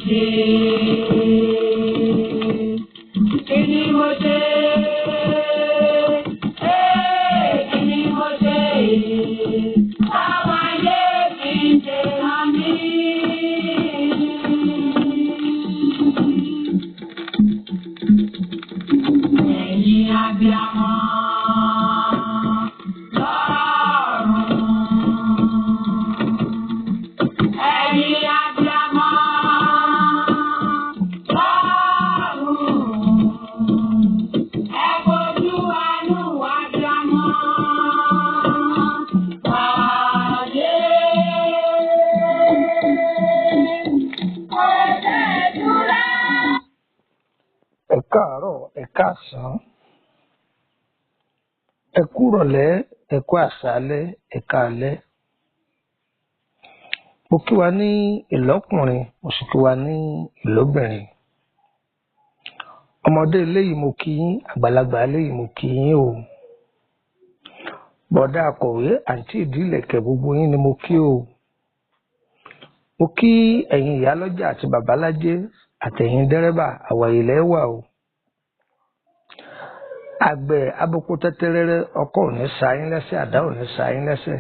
ṣe? Kí ni mo ṣe? Ee, kí ni mo ṣe? Táwọn ayé fi ń ṣe ràn mí. Ẹ̀yin abiyamọ lọ́run. Ẹ̀yin abiyamọ lọ́run. Ẹ fojú àánú abiyamọ pàdé. Ọ̀sẹ̀ ìtura. Ẹ káàárọ̀, ẹ káàsán, ẹ kúrọ̀lẹ́, ẹ kú àṣálẹ́, ẹ káalẹ́. Mo kí wa ní ìlọ́kùnrin, mo sì kí wa ní ìlóbìnrin. Ọmọdé eléyìí mo kí yín, àgbàlagbà eléyìí mo kí yín o. Bọ̀dá akọ̀wé, àǹtí ìdílẹ̀kẹ̀, gbogbo yín ni mo kí o. Mo kí ẹ̀yin ìyálọ́jà àti bàbálájé àtẹ̀yin dẹ́rẹ́bà, àwàyè lẹ́wà o. Àgbẹ̀ aboko tẹ́tẹ́rẹ́rẹ́, ọkọ́ ò ní sa yín lẹ́sẹ̀, àdá ò ní sa yín lẹ́sẹ̀.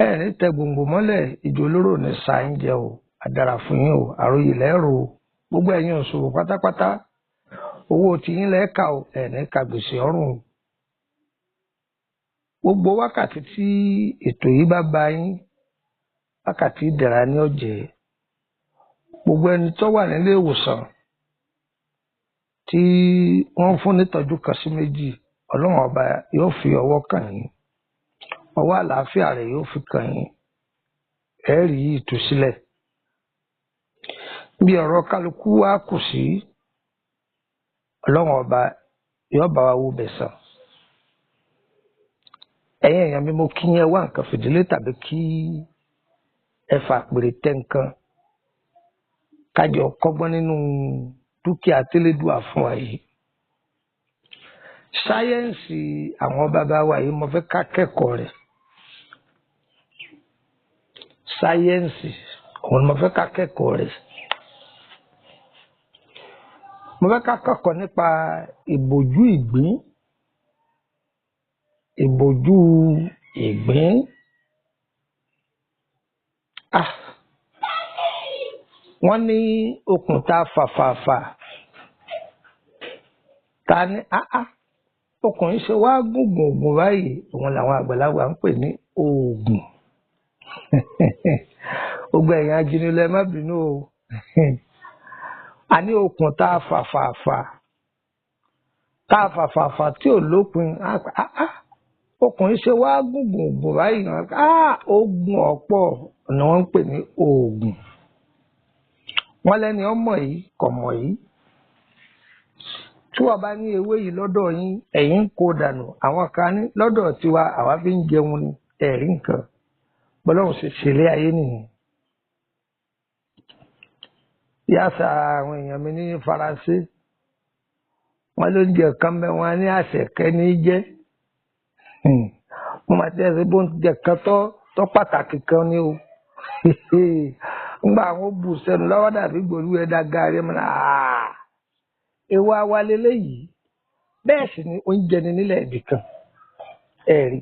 Ẹ ní tẹ gbòǹgbò mọ́lẹ̀, ìjò olóró ò ní sa yín jẹ o. Àdàrà fún yín o, àròyé lẹ́rù o. Gbogbo ẹ̀yin òṣòwò pátápátá, owó tiyín lẹ́ẹ̀ka o, ẹ̀ ní ka gbèsè ọrùn o. Gbogbo wákàtí tí ètò yìí bá ba yín, wákàtí ìdẹ̀ra ní ọ̀jẹ̀. Gbogbo ẹni tó wà nílé ìwòsàn tí wọ́n ń fún nítọ́jú kan sí méjì, Ọlọ́run ọba yóò fi ọwọ́ kàn yín, ọwọ́ àlàáfíà rẹ̀ yóò fi kàn yín, ẹ rí ìtúsílẹ̀. Bí ọ̀rọ̀ kálukú wa kù sí, Ọlọ́run ọba yóò bá wa wo bẹ̀ sàn. Ẹ̀yin èèyàn mi, mo kí yín, ẹ wá nǹkan fìdílé tàbí kí ẹ fà pèrè tẹ nǹkan kájọ kọ́gbọ́n nínú dúkìá tẹ́lẹ̀dùà fún wa yìí. Sáyẹ́ǹsì àwọn bàbá wa yìí, mo fẹ́ ká kẹ́kọ̀ọ́ rẹ̀. Sáyẹ́ǹsì òun ni mo fẹ́ ká kẹ́kọ̀ọ́ rẹ̀. Mo fẹ́ ká kẹ́kọ̀ọ́ nípa ìbòjú ìgbín. Ìbòjú ìgbín. Ah! Wọ́n ní okùn tá a fà fà fà. Ta ni áá? Okùn yìí ṣe wá gùn gùn gùn báyìí, òun làwọn àgbàlagbà ń pè ní oògùn. Gbogbo ẹ̀yin ajínigbé, ẹ má bínú o. A ní okùn tá a fà fà fà. Tá a fà fà fà tí ò lópin. Áá! Okùn yìí ṣe wá gùn gùn gùn báyìí. Áá! Oògùn ọ̀pọ̀ ni wọ́n ń pè ní oògùn. Wọ́n lẹ́ni ọmọ yìí kò mọ̀ yìí. Tí wọ́n bá ní ewé yìí lọ́dọ̀ yín, ẹ̀yin ń kó dànù. Àwọn kan ní lọ́dọ̀ tiwa, àwa fi ń jẹun ni, ẹ̀rí nǹkan. Bọ́lọ́run ṣe ṣẹlẹ̀ ayé nìyẹn. Yàtọ̀ àwọn èèyàn mi ní Faransé, wọ́n ló ń jẹ kan bẹ́ẹ̀, wọ́n ní àṣẹkẹ́ ní í jẹ́. Mo máa tẹ́ ẹ bó ń jẹ kan tó pàtàkì kan ní o. Ngbà àwọn bù sẹ́nu lọ́wọ́ dàbí gbòòrú ẹ̀dá gàrí mọ́ náà. Ewu awa leléyìí. Bẹ́ẹ̀ sì ni oúnjẹ ni nílẹ̀ ibì kan. Ẹ rí.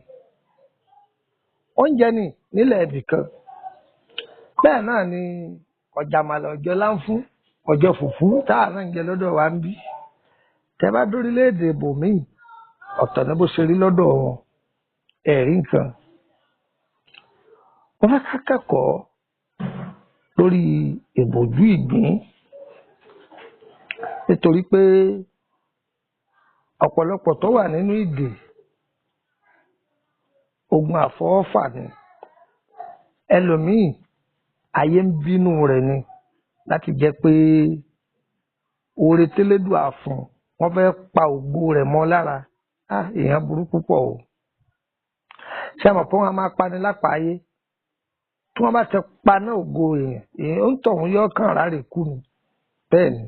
Oúnjẹ ni nílẹ̀ ibì kan. Bẹ́ẹ̀ náà ni ọ̀jàmàlà, ọjọ́ láǹfún, ọjọ́ fùfú táà náà ń jẹ lọ́dọ̀ wa ń bí. Tẹ́ bá dórílẹ̀-èdè ibòmíì, ọ̀tọ̀ ni bó ṣe rí lọ́dọ̀ wọn. Ẹ rí nǹkan. Mo fẹ́ ká kẹ́kọ̀ọ́ lórí ìbòjú ìgbín, nítorí pé ọ̀pọ̀lọpọ̀ tó wà nínú ìdè ogun àfọwọ́fà ni. Ẹlòmíì, ayé ń bínú rẹ̀ ni láti jẹ́ pé oore tẹ́lẹ̀dùà fún, wọ́n fẹ́ pa ògo rẹ̀ mọ́ lára. Á, èèyàn burú púpọ̀ o. Ṣé ẹ mọ̀ pé wọ́n á máa pani lápá ayé? Tí wọ́n bá ti paná ògo èèyàn, èèyàn ń tọ̀hún yọ kàn ráre kú ni. Bẹ́ẹ̀ ni.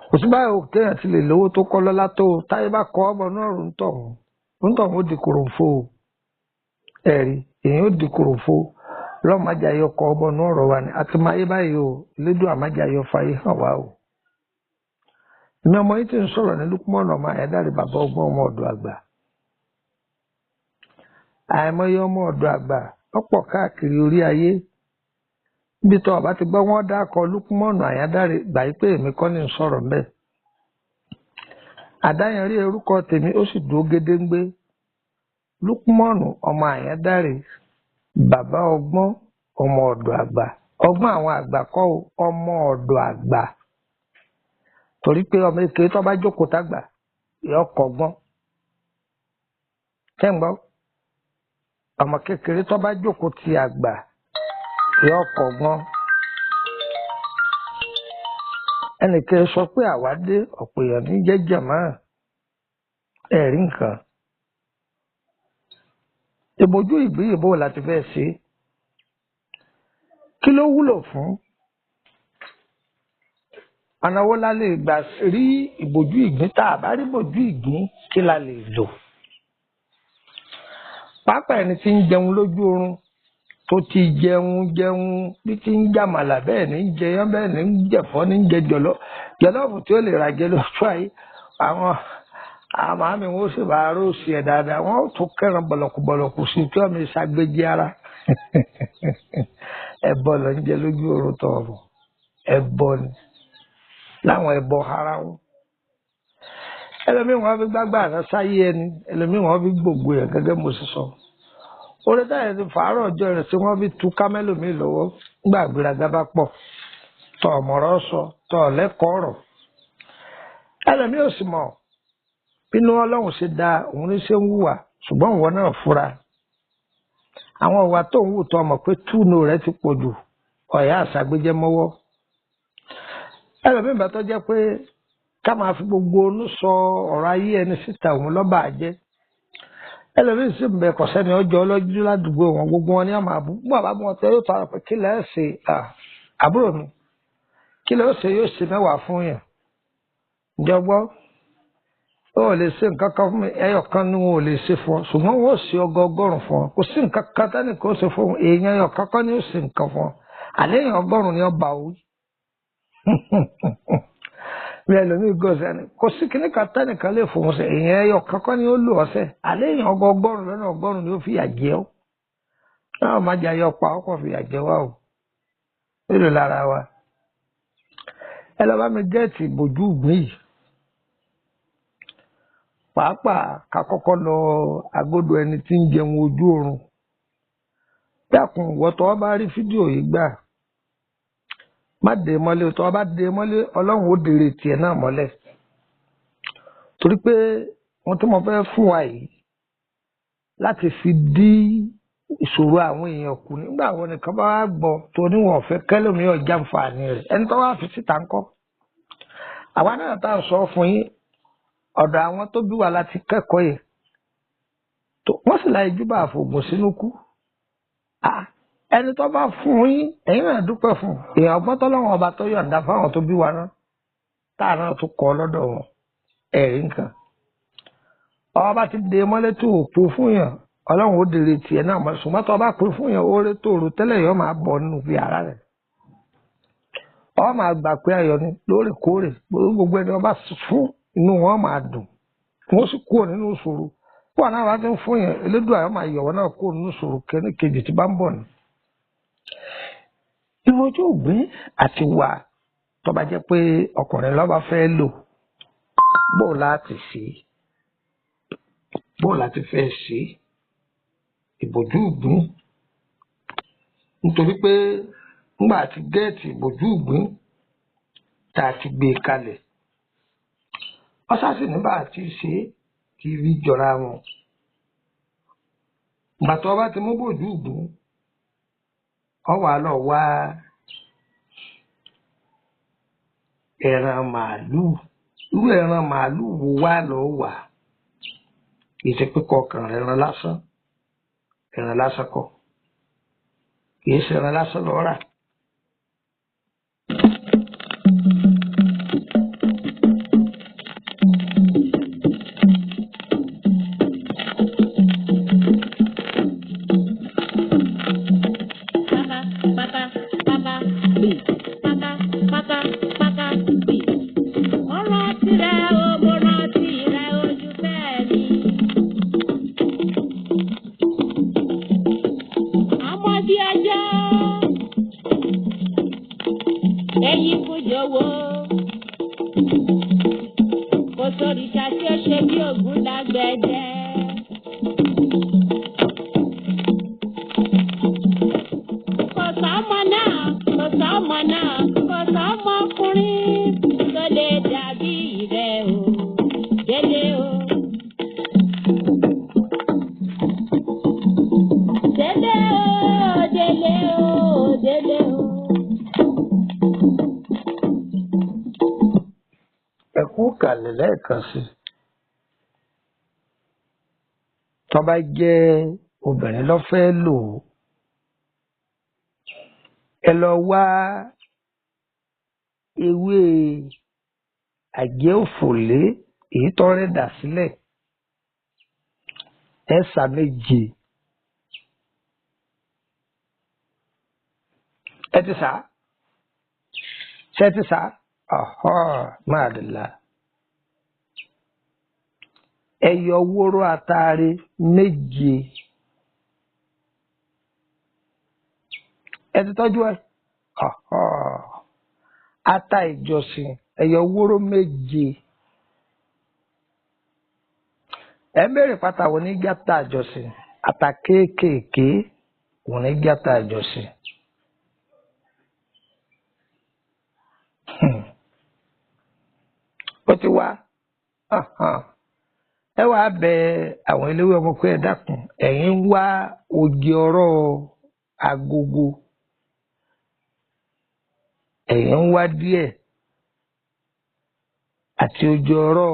Kò sí báyìí òkè èèyàn ti lè lówó tó kọ́ lọ́lá tó o. Táyé bá kọ́ ọmọ náà rò ń tọ̀hún, ń tọ̀hún ó di kòròfo o. Ẹ̀rí, èèyàn ó di kòròfo. Ọlọ́run má jẹ́ ayọ̀ kọ ọbọ̀ nú ọ̀rọ̀ wa ni àti máa yé báyìí o, lédùn àmájẹ́ ayọ̀ fàyè hàn wá o. Èmi ọmọ yìí ti ń sọ̀rọ̀ ní Lukman ọmọ Ayédáre, bàbá ọgbọ́n, ọmọ ọ̀dọ̀ àgbà. Àìmọye ọmọ ọ̀dọ̀ àgbà lọ́pọ̀ káàkiri orí ayé. Níbi tó ọba ti gbọ́ wọ́n dákọ Lukman Ayédáre, gbà yí pé èmi kọ́ ni ń sọ̀rọ̀ mbẹ́. Àdáyanrí orúkọ tèmi ó sì dúró gédéǹgbé. Lukman ọmọ Ayédáre, bàbá ọgbọ́n, ọmọ ọ̀dọ̀ àgbà. Ọgbọ́n àwọn àgbà kọ́ o, ọmọ ọ̀dọ̀ àgbà. Torí pé ọmọ èké tó bá jókòó tágbà yọ kọ́gbọ́n. Ṣé ń gbọ́? Ọmọ kékeré tó bá jókòó ti àgbà yọ kọ́gbọ́n. Ẹnìkan sọ pé àwa dé ọ̀pọ̀ èèyàn ní jẹ́jẹ̀ mọ́ ẹ̀rí nǹkan. Ìbojú ìgbín ìbò láti fẹ́ ṣe. Kí ló wúlò fún? Ọ̀nà wo la lè gbà rí ìbojú ìgbín? Tá a bá rí ìbojú ìgbín, kí la lè lò? Pàápàá ẹni tí ń jẹun lójú oorun, tó ti jẹun jẹun bí ti ń jàmàlà, bẹ́ẹ̀ ní ń jẹyán, bẹ́ẹ̀ ní ń jẹ̀fọ́, ní ń jẹ jọlọ́ọ̀fù tí ó lè rà jẹ lójú ayé. Àwọn àmọ́ mi wọ́n sì bá róòsì ẹ̀ dáadáa, wọ́n ó tún kẹ́ran bọ̀lọ̀kùbọ̀lọ̀kù sí tí wọ́n mi ṣàgbéjì ara. Ẹbọ lọ ń jẹ lójú oorun tọ̀ọ̀rọ̀, ẹbọ ni láwọn ẹbọ ara wọn. Ẹlòmíì wọn fi gbágbá àná sáyé ẹni, ẹlòmíì wọn fi gbogbo ẹ̀ gẹ́gẹ́ mo sì sọ. Orí táyà ti fàárọ̀ ọjọ́ rẹ̀ tí wọ́n fi tu kámẹ́lòmíì lọ́wọ́ nígbà gbéraga bá pọ̀, tọ̀ ọ̀mọ̀rọ̀ sọ, tọ̀ lẹ́kọ̀ọ́ ọ̀rọ̀. Ẹlòmíì ò sì mọ̀ bínú Ọlọ́run ṣe da òun ní ṣe ń hùwà, ṣùgbọ́n ìwọ náà fura. Àwọn ìwà tó ń hù tó mọ̀ pé túnú rẹ̀ ti pọ̀ jù, ọ̀yà àṣàgbéjẹ́ mọ́wọ́. Ẹlòmíì bá tó jẹ́ pé ká máa fi gbogbo onú sọ ọ̀rọ̀ ayé ẹni síta òun lọ́ba àjẹ́. Ẹlòmíì sì ń bẹ kọ̀sẹ́ni ọjọ́ ọlọ́jú ládùúgbò wọn, gbogbo wọn ní àmọ́ àbú. Bó àbá wọn tẹ yóò tọrọ pé kí lẹ́ẹ̀ ṣe, àbúrò mi, kí lẹ́ẹ̀ ṣe yóò ṣe mẹ́wàá fún yàn. Ǹjẹ́ gbọ́? Ó lè ṣe nǹkan kan fún mi, ẹyọ kan ni wọn ò lè ṣe fún ọ, ṣùgbọ́n wọn ò ṣe ọgọgọ́rùn fún ọ. Kò sí nǹkan kan tẹ́nìkan ó ṣe fún ọ, èèyàn ẹyọ kan kọ́ ni ó ṣe nǹkan fún ọ. Àlẹ́ èèyàn ọgọ́rùn-ún ni ó bá wí. Bí ẹlòmíì gọ̀ sẹ́ni, kò sí kíní kan tẹ́nìkan lè fòun ṣe, èèyàn ẹyọ kan kọ́ ni ó lò ọ́ sẹ́, àlẹ́ èèyàn ọgọgọ́rùn lọ́nà ọgọ́rùn-ún ni ó fìyà jẹ ọ́. Náà má jẹ́ ayọ̀ pa ọkọ̀ fìyà jẹ wá o. Mélòó lára wa? Ẹ lọ bá mi gẹ́ẹ̀tì ìbòjú ìgbín yìí. Pàápàá ká kọ́kọ́ lọ agodo ẹni tí ń jẹun ojú oorun. Dákun, ìwọ tó bá rí fídíò yìí gbà, má dé mọ́lé. Tó bá dé mọ́lé, Ọlọ́run ó dèrè tiẹ̀ náà mọ́lẹ̀. Torí pé ohun tí mo fẹ́ fún wa yìí láti fi dí ìṣòro àwọn èèyàn kù nígbà wo nìkan bá wá gbọ́ tó níwọ̀n fẹ́ kẹ́lòmíì ọjà nfààní rẹ̀, ẹni tó wá fi síta ńkọ́. Àwa náà tá à ń sọ fún yín, ọ̀dọ̀ àwọn tó bí wa láti kẹ́kọ̀ọ́ yìí, wọ́n sì láì júbà àfògùn sínú kú. Ẹni tó bá fún yín, ẹ̀yin náà dúpẹ́ fún èèyàn ọgbọ́n tọ́lọ́wọ́n ọba tó yọ̀ǹda fáwọn tó bí wa náà, tá à náà tó kọ́ lọ́dọ̀ wọn, ẹ̀rí nǹkan. Ọba ti dè mọ́lẹ̀ tó o pè fún yàn, Ọlọ́run ó dèrè tiẹ̀ náà mọ́. Ṣùgbọ́n tó o bá pè fún yàn, oore tó o rò tẹ́lẹ̀ yọ máa bọ̀ nínú fi ara rẹ̀. Ọ máa gbà pé ayọ̀ ni lóòrèkóòrè, gbogbo ẹni ọba fún inú wọn máa dùn, wọn sì kúrò nínú ìṣòro. Púpọ̀ náà bá ti ń fún yẹn, Elédùà yóò máa yọ̀wọ́ náà kúrò nínú ìṣòro kẹ́ni kejì tí bá ń bọ̀ ni. Ìmọ̀jú ògbín àti wà tó bá jẹ́ pé ọkùnrin ló bá fẹ́ lò, bó láti ṣe, bó láti fẹ́ ṣe ìbòjú ìgbín. Nítorí pé nígbà tí gẹ́ẹ̀tì ìbòjú ìgbín tá a ti gbé e kalẹ̀, ọ̀sásì nígbà tí ṣe kí rí jọra wọn. Ìgbà tó bá ti mú bòjú ìgbín, ọ wà lọ wá ẹran màálùú. Irú ẹran màálùú wo wá lọ wà? Kì í ṣe pé kọkàn ẹran lásán, ẹran lásán kọ́, kì í ṣe ẹran lásán lọ rà. Ẹ̀yin fújòwò. Kò sóríṣà tí ó ṣe bí Ògún lágbẹ̀dẹ. Kò sọ́mọ náà, kò sọ́mọ náà, kò sọ́mọkùnrin tó lè dàbí rẹ̀ o. Délé o. Délé o, délé o, délé o. Ẹ kú kàlẹ̀ lẹ́ẹ̀kan sí i. Tó bá jẹ́ obìnrin ló fẹ́ lò ó, ẹ lọ wá ewé àjẹ́ òfòlé èyí tó rẹ̀ dà sílẹ̀, ẹ sà méje. Ẹ ti sà? Ṣé ẹ ti sà? Ọ̀họ́, máa dìlà. Ẹ yọ wóró ataare méje. Ẹ ti tọ́jú ẹ. Ọ̀họ́. Ata ìjọsìn, ẹ yọ wóró méje. Ẹ ń béèrè pátá wo ní gàtà ìjọsìn, ata kéékèèké wò ní gàtà ìjọsìn. Ó ti wá. Ọ̀hán. Ẹ wàá bẹ àwọn eléwé ọmọ pé ẹ dákun, ẹ̀yin ń wá òjì ọ̀rọ̀ agogo, ẹ̀yin ń wá díẹ̀ àti òjì ọ̀rọ̀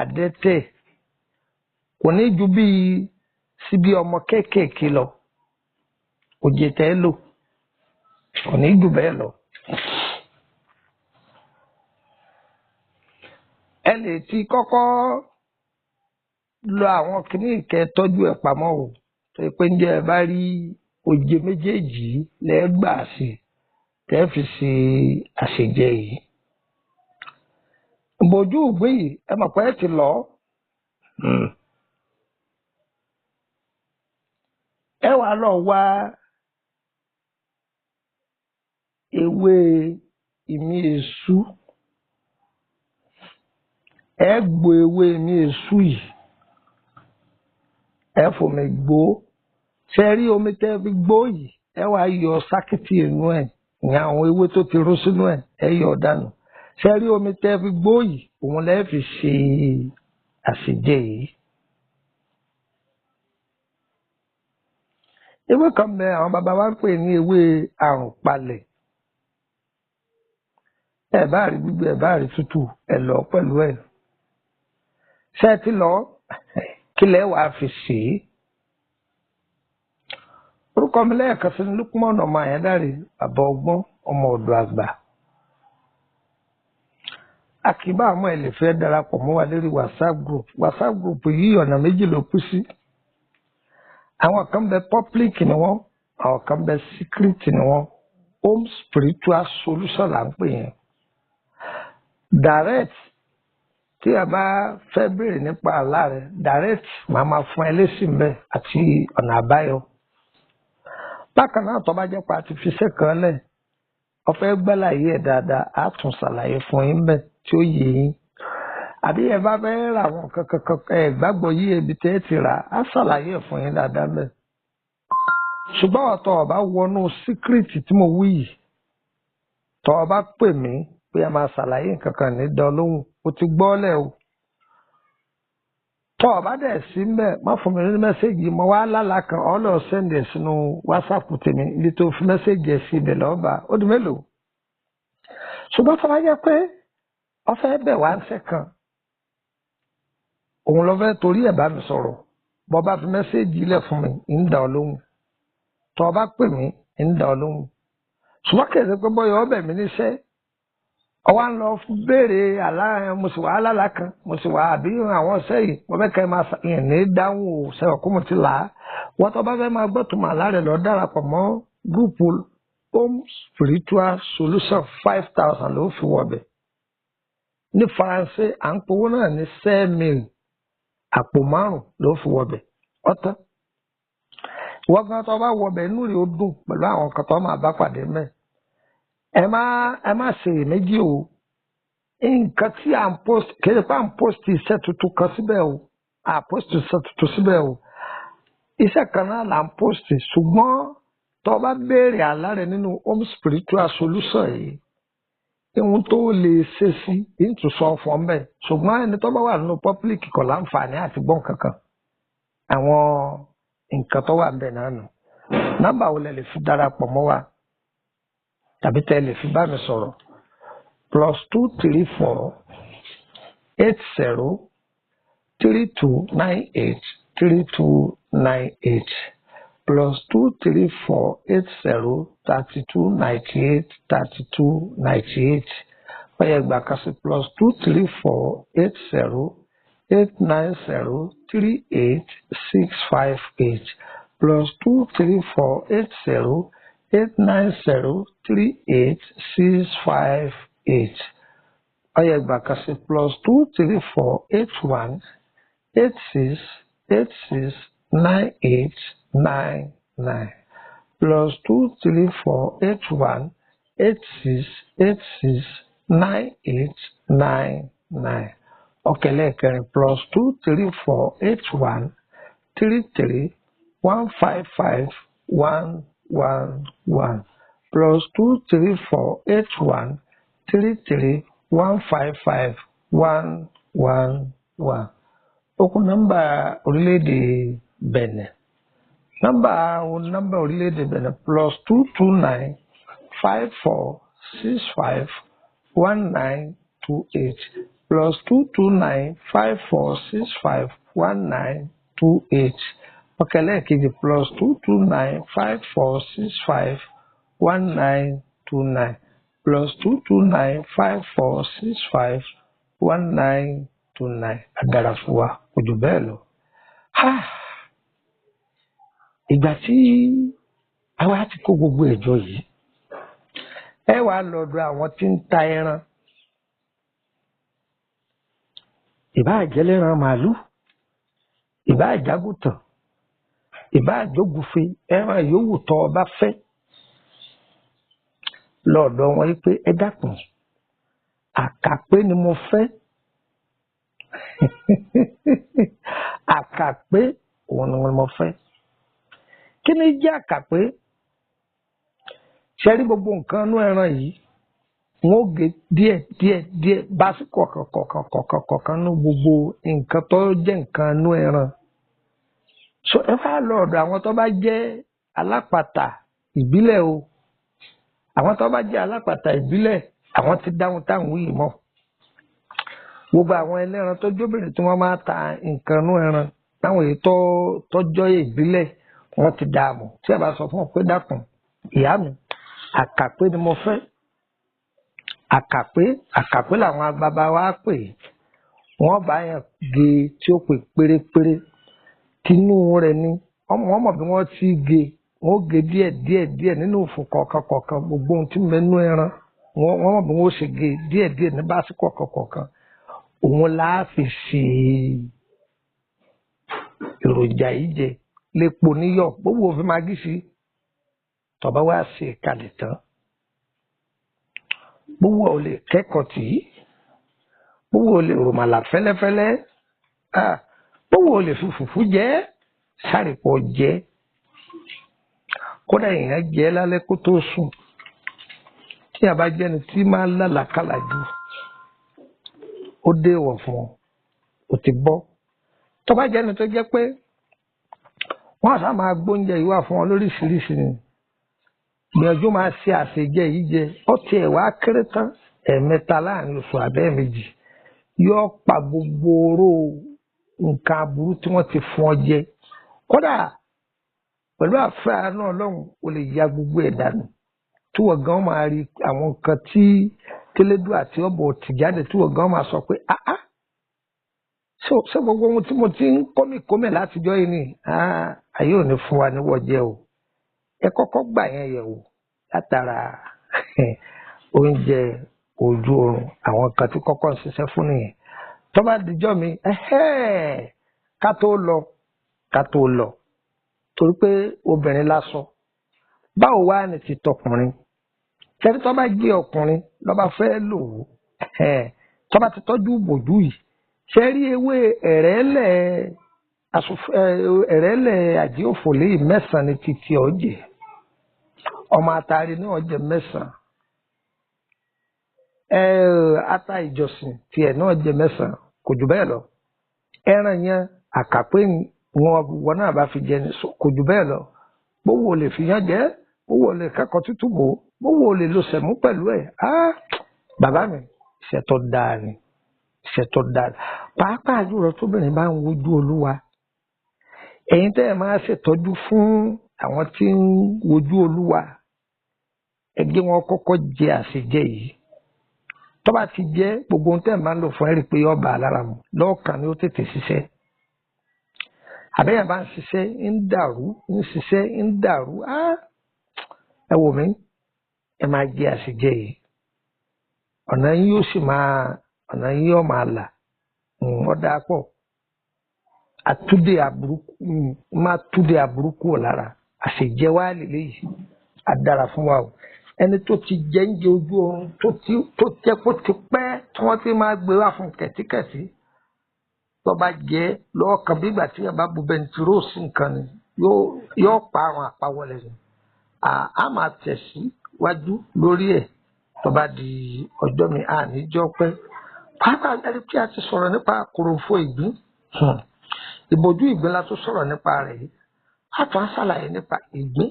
adẹ́tẹ̀. Kò ní ju bíi síbi ọmọ kéékèèké lọ, òjì tẹ́ lò kò ní jù bẹ́ẹ̀ lọ. Ẹ lè ti kọ́kọ́ lọ àwọn kìíní ìkẹ́ tọ́jú ẹ̀ pamọ́ o, tó yẹ pé ǹjẹ́ ẹ bá rí òjè méjèèjì lẹ́ gbà sí tẹ́ fi ṣe àṣejẹ yìí. Ìbòjú ìgbín yìí, ẹ mọ̀ pé ẹ ti lọ. Ẹ wàá lọ wá ewé ìmí èṣú. Ẹ gbo ewé ìmí èṣú yìí, ẹ fòmí gbó. Ṣé rí omi tẹ́ fi gbó yìí, ẹ wàá yọ sákìtì inú ẹ̀, ìyẹn àwọn ewé tó ti ró sínú ẹ̀, ẹ yọ dànù. Ṣé rí omi tẹ́ fi gbó yìí, òun lẹ́ fi ṣe àṣejẹ yìí. Ewé kan bẹ àwọn bàbá wa ń pè ní ewé àrùn palẹ̀. Ẹ bá rí gbígbẹ, ẹ bá rí tútù, ẹ lọ pẹ̀lú ẹ̀. Ṣé ẹ ti lọ? Kí lẹ wàá fi ṣe é? Orúkọ mi lẹ́ẹ̀kan sí ni Lukman ọmọ Àyándárè, bàbá ọgbọ́n, ọmọ ọ̀dọ̀ àgbà. Àkìbá àmọ́ ẹ lè fẹ́ darapọ̀ mọ́ wa lórí WhatsApp group. WhatsApp group yìí ọ̀nà méjì ló kú sí. Àwọn kan bẹ public ni wọ́n, àwọn kan bẹ secret ni wọ́n. Home spiritual solution là ń pè yẹn. Direct, tí a bá fẹ́ béèrè nípa àlá rẹ̀, direct màá máa fún ẹ lésì ń bẹ̀ àti ọ̀nà àbáyọ. Bákan náà, tó bá jẹ́ pé a ti fi iṣẹ́ kan lẹ̀, ó fẹ́ gbàlàyé ẹ̀ dáadáa, á tún ṣàlàyé fún yín bẹ́ẹ̀ tí ó yé yín. Àbí ẹ bá fẹ́ ra àwọn nǹkan kankan, ẹ gbàgbọ́ yí ibi tẹ́ ẹ ti rà á, ṣàlàyé ẹ̀ fún yín dáadáa bẹ́ẹ̀. Ṣùgbọ́n ọ̀tọ̀ ọ̀bá wọnú síkírìtì tí mo wí yìí, tọ́ ọ bá pè mí pé a máa ṣàlàyé nǹkan kan ní dán lóhùn, o ti gbọ́ lẹ̀ o. Tọ́ ọ bá dẹ̀ sí mbẹ́, má fún mi ní mẹ́sẹ̀gì mo wá lálàá kan, ọ lọ sẹ́ndì ẹ̀ sínú wásaàpù tèmi, ibi tó fi mẹ́sẹ̀gì ẹ̀ sí ibẹ̀ lọ́ọ́ bá ó di mélòó. Ṣùgbọ́n tó bá jẹ́ pé ọ fẹ́ bẹ̀ wá ń sẹ́ kan, òun lọ fẹ́ torí ẹ̀ bá mi sọ̀rọ̀, bọ́ bá fi mẹ́sẹ̀gì lẹ̀ fún mi, ń dà ọ́ lóhùn. Tọ́ ọ bá pè mí, ń dà ọ́ lóhùn. Ṣùgbọ́n kì í ṣe pé bọ́yọ̀ ọbẹ̀ mi níṣẹ́, ọwọ́ ń lọ béèrè àlá, mo sì wà lálá kan, mo sì wà àbí àwọn ọ̀sẹ̀ yìí mo fẹ́ kẹ́ ẹ máa yẹn ní dáhùn o, sẹ́wọ̀n kó mo ti là á. Wọ́n tó bá fẹ́ máa gbọ́ tùmọ̀ àlá rẹ̀, lọ darapọ̀ mọ́ gúrùpù Home Spiritual Solution. 5,000 ló fi wọ̀bẹ̀. Ní Faransé, à ń powó náà ní 5,000, àpò márùn ló fi wọ̀bẹ̀. Ọ̀tán, ìwọ́n gan tó bá wọ̀bẹ̀, inú rẹ̀ ó dùn pẹ̀lú àwọn kan tó máa bá pàdé mẹ́. Ẹ má ṣe iyèméjì o. Nǹkan tí à ń post kì í ṣe pé à ń post iṣẹ́ tuntun kan síbẹ̀ o, à post iṣẹ́ tuntun síbẹ̀ o. Iṣẹ́ kan náà là ń post, ṣùgbọ́n tó o bá béèrè àlá rẹ nínú home spiritual solution yìí, ohun tó lè ṣe sí ìtúsọ fún ọ bẹ́ẹ̀. Ṣùgbọ́n ẹni tó bá wà nínú public kò láǹfààní àti gbọ́n kankan àwọn nǹkan tó wà ń bẹ̀ náà nù. Nọ́mbà wo lẹ lè fi darapọ̀ mọ́ wa tàbí tẹ́ lè fi bá mi sọ̀rọ̀? +234 80 3298 3298, +234 80 3298 3298. Ó yẹ gbà kan sí: +234 80 890 38658, +234 80 890 38658. Ó yẹ gbà kan sí: +234 81 86 86 98 99, +234 81 86 86 98 99. Ọ̀kẹ́lẹ́kẹrin, +234 81 33 155 111, +234 81 33 155 111. Ó kún nọ́mbà orílẹ̀-èdè Benin. Nọ́mbà nọ́mbà orílẹ̀-èdè Benin: +229 54 65 1928, +229 54 65 1928. Ọ̀kẹ́lẹ́kejì, +229 54 65 1929, +229 54 65 1929. Àdàrà fún wa, kò jù bẹ́ẹ̀ lọ. Ìgbà tí àwa ti kó gbogbo ẹ̀jọ́ yìí, ẹ wàá lọ́dọ̀ àwọn tí ń ta ẹran, ìbáà jẹ́lẹ́ran màálù, ìbáà jágùtàn, ìbáà jógùfe, ẹran yòówù tó o bá fẹ́, lọ́dọ̀ wọn yìí pé ẹ dákun, àkàpé ni mo fẹ́. Àkàpé òun ni mo fẹ́. Kí ni jẹ́ àkàpé? Ṣe rí gbogbo nǹkan inú ẹran yìí, wọn ó gé díẹ̀ díẹ̀ díẹ̀ básí kọ̀ọ̀kan kọ̀ọ̀kan kọ̀ọ̀kan kọ̀ọ̀kan nú gbogbo nǹkan tó jẹ́ nǹkan inú ẹran. So ẹ wá lọ ọ̀dọ̀ àwọn tó bá jẹ́ alápàtà ìbílẹ̀ o. Àwọn tó bá jẹ́ alápàtà ìbílẹ̀, àwọn ti dáhùn táwọn yìí mọ̀. Gbogbo àwọn ẹlẹ́ran tó jóbìnrin tí wọ́n máa ta nǹkan inú ẹran táwọn èyí tó tọ́jọ́ ìbílẹ̀, wọ́n ti dààmú. Tí ẹ bá sọ fún ọ pé dákun ìyá mi, àkàpé ni mo fẹ́. Àkàpé, àkàpé làwọn agbábá wa pè. Wọ́n bá yẹn gé tí ó pè pérépéré tinú rẹ̀ ni wọ́n mọ̀ bí wọ́n ti gé. Wọ́n gé díẹ̀ díẹ̀ díẹ̀ nínú òfò kọ̀ọ̀kan kọ̀ọ̀kan. Gbogbo ohun tí ń bẹ nínú ẹran, wọ́n mọ̀ bí wọ́n ṣe gé díẹ̀ díẹ̀ ní báàsì kọ̀ọ̀kan kọ̀ọ̀kan. Òun la fi ṣe èròjà yìí jẹ lépo níyọ̀, gbogbo òfin magí sí. Tọba wá ṣe kalẹ̀ tán, gbogbo ò lè kẹ́kọ̀ọ́ tì í, gbogbo ò lè rọ̀màlà fẹ́lẹ́fẹ́lẹ́, gbogbo ò lè fi fùfú jẹ, sáré-pọ̀ jẹ. Kódà èèyàn jẹ lálẹ́ kó tó sùn, tí a bá jẹ́ni tí máa ń lálàkàlà jù, ó dé ìwọ̀ fún ọ, ó ti bọ́. Tó bá jẹ́ni tó jẹ́ pé wọ́n àṣà máa gbóúnjẹ yìí wà fún ọ lóríṣiríṣi ni, gbìyànjú máa ṣe àṣejẹ yìí jẹ. Ó tiẹ̀ wá kéré tán ẹ̀ẹ̀mẹ́ta láàrin oṣù àbẹ́ méjì, yóò pa gbogbo oró nǹkan aburú tí wọ́n ti fún ọ jẹ. Kódà pẹ̀lú àfẹ́ àánú Ọlọ́run, o lè ya gbogbo ẹ̀ dànù, tí wọ́n gan máa rí àwọn nǹkan tí tẹ́lẹ́dù àti ọ̀bọ̀ tìjáde, tí wọ́n gan máa sọ pé áá, ṣé gbogbo ohun tí mo ti ń kọ́mìkọ́mì látijọ́ yìí ni ayé ò ní fún wa níwọ̀ jẹ́ o. Ẹ kọ́kọ́ gbà yẹn yẹ̀ wò látara oúnjẹ ojú oorun, àwọn kan tí kọ́kọ́ ń ṣiṣẹ́ fún nìyẹn. Tó bá dijọ́ mi, ká tó lọ, ká tó lọ, torí pé obìnrin lásọ, báwo wá ní ti tọkùnrin? Ṣẹ́ni tó bá jẹ́ ọkùnrin ló bá fẹ́ lò ó, tó bá ti tọ́jú ìbòjú yìí, ṣe rí ewé ẹ̀rẹ́lẹ̀ àjíòfòlé 9 ní títí ọ̀jẹ̀, ọmọ àtàrí náà jẹ́ 9, ata ìjọsìn tiẹ̀ náà jẹ́ 9, kò jù bẹ́ẹ̀ lọ. Ẹran yẹn àkàpé wọn náà bá fi jẹ ní kò jù bẹ́ẹ̀ lọ. Bówó lè fi yán jẹ, bówó lè kẹ́kọ̀ọ́ tútù bò, bówó lè lo sẹ̀mú pẹ̀lú ẹ̀. Bàbá mi, iṣẹ́ tó dáa ni, iṣẹ́ tó dáa ni. Pàápàá jùlọ tóbìnrin bá ń wojú Olúwa. Ẹ̀yin tẹ́ ẹ máa ṣètọ́jú fún àwọn tí ń wojú Olúwa, ẹ gé wọn kọ́kọ́ jẹ àṣejẹ yìí. Tó bá ti jẹ́ gbogbo ohun tẹ́ ẹ máa ń lò fún ẹ rí i pé yóò bá a lára mu, lọ́ọ̀kan ni ó tètè ṣiṣẹ́. Àbẹ́yẹn bá ń ṣiṣẹ́ ń dàrú, ń ṣiṣẹ́ ń dàrú, ẹ wò mí, ẹ máa jẹ àṣejẹ yìí. Ọ̀nà yín yóò sì máa, ọ̀nà yín yóò máa là, ó dáa pọ̀. Àtúndé àbúrúkú, máa túndé àbúrúkú ò lára. Àṣejẹ wá lélẹ́yìí, á dára fún wa o. Ẹni tó ti jẹ ń jẹ ojú oorun tó jẹ́ kó ti pẹ́ tí wọ́n ti máa gbé wá fún kẹ̀tíkẹ̀tí. Tó bá jẹ́ lọ́ọ̀kan bí ìgbà tí yàrá bu bẹntiróòsì nǹkan ni yóò pa àwọn àpawọlẹ̀ ni. A máa tẹ̀síwájú lórí ẹ̀ tó bá di ọjọ́ mi, a ní jọ́ pẹ́. Pàápàá ẹni tí a ti sọ̀rọ̀ nípa kòròfo ìgbín, ìbòjú ìgbín la tó sọ̀rọ̀ nípa rẹ̀ yìí. A tún á ṣàlàyé nípa ìgbín,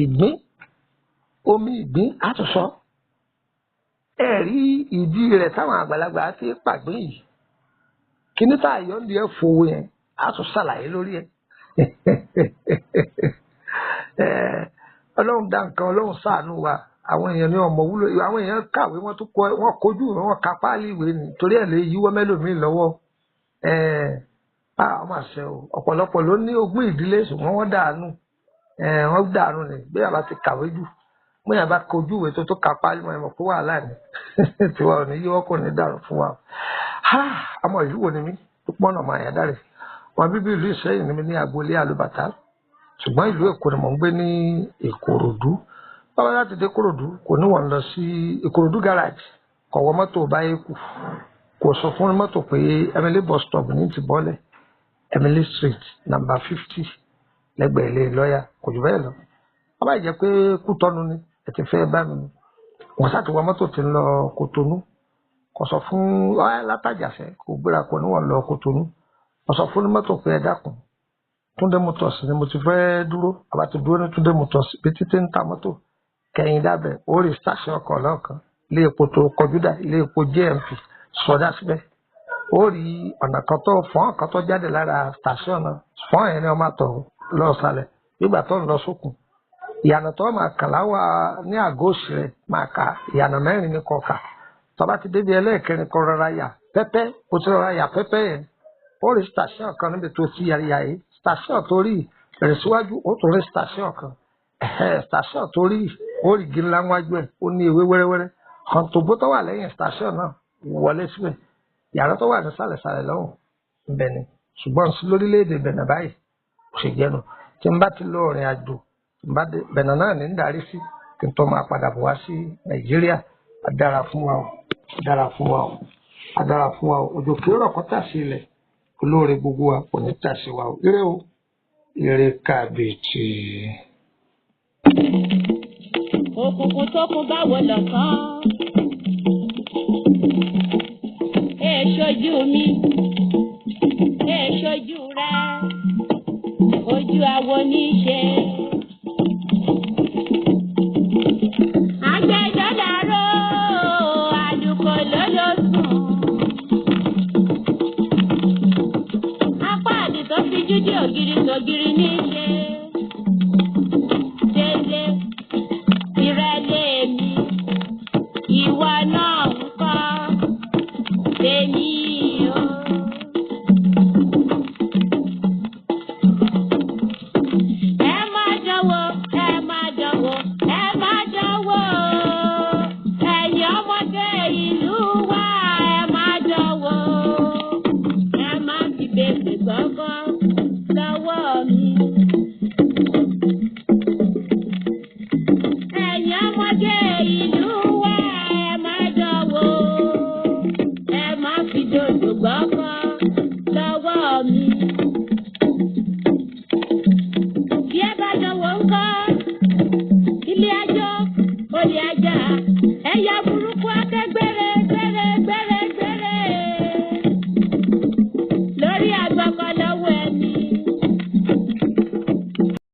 ìgbín, omi ìgbín a tún sọ. Ẹ rí ìdí rẹ̀ táwọn àgbàlagbà ti pàgbín yìí. Kíní tá a yọ ní ẹ fowó yẹn, a tún ṣàlàyé lórí ẹ. Ọlọ́run dá nǹkan, Ọlọ́run ṣàánú wa. Àwọn èèyàn ní ọmọ wúlò, àwọn èèyàn kàwé, wọ́n tún kọ, wọ́n kojú, wọ́n ka páálí ìwé ni, torí ẹ̀ lè yíwọ́ mẹ́lòmíì lọ́wọ́. Ọmọ àṣẹ o, ọ̀pọ̀lọpọ̀ ló ní ogún ìdílé ṣùgbọ́n wọ́n dànù. Wọ́n dànù ni bí àbá ti kàwé jù, bí àbá kojú ìwé tó tó ka páálí wọn, ẹ mọ̀ pé wàhálà ni. Tiwa ò ní yíwọ́, kò ní dàrú fún wa. Ọmọ ìlú wo ni mí? Púpọ̀nà máa yá dáre. Wọn bíbí ìlú Ìṣẹ́yìn ni mí ní agboolé Alùbàtà. Ṣùgbọ́n ìlú Èkó ni mò ń gbé ní Ìkòròdú. Báwo láti dé Ìkòròdú, kò ní wọ́n lọ sí Ìkòròdú garage, kò wọ mọ́tò báyé kù. Kò sọ fún mọ́tò pé Emily bus stop ní ti bọ́lẹ̀, Emily Street number 50 lẹ́gbẹ̀ẹ́ ilé lọ́yà, kò jù bẹ́ẹ̀ lọ. Wọ́n bá jẹ́ pé Kútọ́nù ni ẹ ti fẹ́ bá mi. Wọ́n sá ti wọ mọ́tò tí ń lọ Kòtónú. Kò sọ fún látàjàfẹ́ kò gbéra kò ní wọ́n lọ Kòtónú. Kò sọ fún mọ́tò pé ẹ dákun, Túndé Motors ni mo ti fẹ́ dúró. Àbá ti dúró ní Túndé Motors bí títí ń ta mọ́tò kẹyìn dábẹ̀, ó rí station ọkọ̀ lọ́ọ̀kan, ilé epo tó kọjú dá, ilé epo JMP sọdá síbẹ̀. Ó rí ọ̀nà kan tó fọ́n kan tó jáde lára station náà, fọ́n yẹn ni wọ́n máa tọ̀ lọ sálẹ̀ nígbà tó ń lọ sókun. Ìyànà tó máa kà láwa ní àgọ́ òsì rẹ̀ máa kà ìyànà 4 ní kọ̀ọ̀kà. Tó bá ti débi ẹlẹ́ẹ̀kẹrin kọ rọra yà pẹ́pẹ́, kó ti rọra yà pẹ́pẹ́ yẹn. Ó rí station kan níbi tó ti yà yìí, station tó rí rẹ̀ síwájú, ó tún rí station kan. Station tó rí ó rí igi ńlá wájú ẹ̀, ó ní ewé wẹ́rẹ́wẹ́rẹ́. Kọ̀ǹtòbó tó wà lẹ́yìn station náà wọlé síbẹ̀. Yàrá tó wà ní sàlẹ̀sàlẹ̀ lọ́hùn ńbẹ ni. Ṣùgbọ́n sí lórílẹ̀-èdè Bẹ̀nẹ̀ báyìí kò ṣe jẹ́nu. Tí n bá ti lọ ìrìn àjò, tí n bá dé Bẹ̀nẹ̀ náà ní ń darí sí, kí n tó máa padà bọ̀ wá sí Nàìjíríà. Á dára fún wa o, á dára fún wa o, á dára fún wa o. Òjò kì í rọ̀ kó tà sí ilẹ̀, olóore gbogbo wa kò ní tà sí wa o. Ire o, ire kàbìtì. Òkùnkùn tó kún báwo lọ̀kan. Ẹ ṣojú mi, ẹ ṣojú rẹ, ojú awo ní í ṣe.